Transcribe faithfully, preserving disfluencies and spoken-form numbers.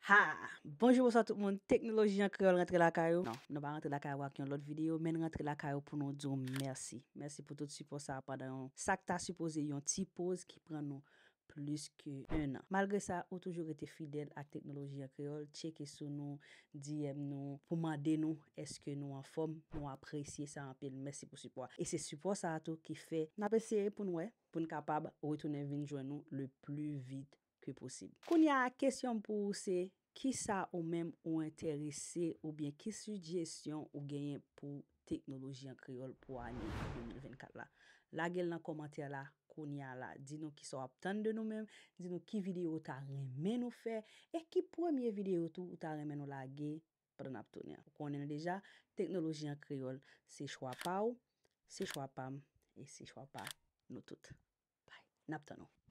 Ha! Bonjou, bonswa tout moun. Teknoloji an kreyòl rantre lakay ou. Non, nou pa rantre lakay ou ak yon lòt videyo, men n rantre lakay ou pou nou di w mèsi. Mèsi pou tout sipò sa a pandan yon, sa k ta sipoze yon ti poz ki pran nou plis ke en an. Malgre sa, ou toujou rete fidèl ak Teknoloji an Kreyòl, tcheke sou nou, D M nou, pou mande nou èske nou anfòm, nou apresye sa anpil. Mèsi pou sipò a. E se sipò sa a tou ki fè n ap eseye pou n wè, pou n kapab retounen vin jwenn nou le pli vit ke posib. Kounye a, kesyon m pou ou se, kisa ou menm ou enterese oubyen ki sijesyon ou genyen pou Teknoloji an Kreyòl pou ane de mil vennkat la? Lage l nan kòmantè la kounye a la. Di nou kisa w ap tann de nou menm, di nou ki videyo ou ta renmen nou fè, e ki premye videyo tou ou ta renmen nou lage pandan n ap tounen an. Ou konnen l deja, Teknoloji an Kreyòl, se chwa pa w, se chwa pa m, e se chwa pa nou tout. Bay, n ap tann ou.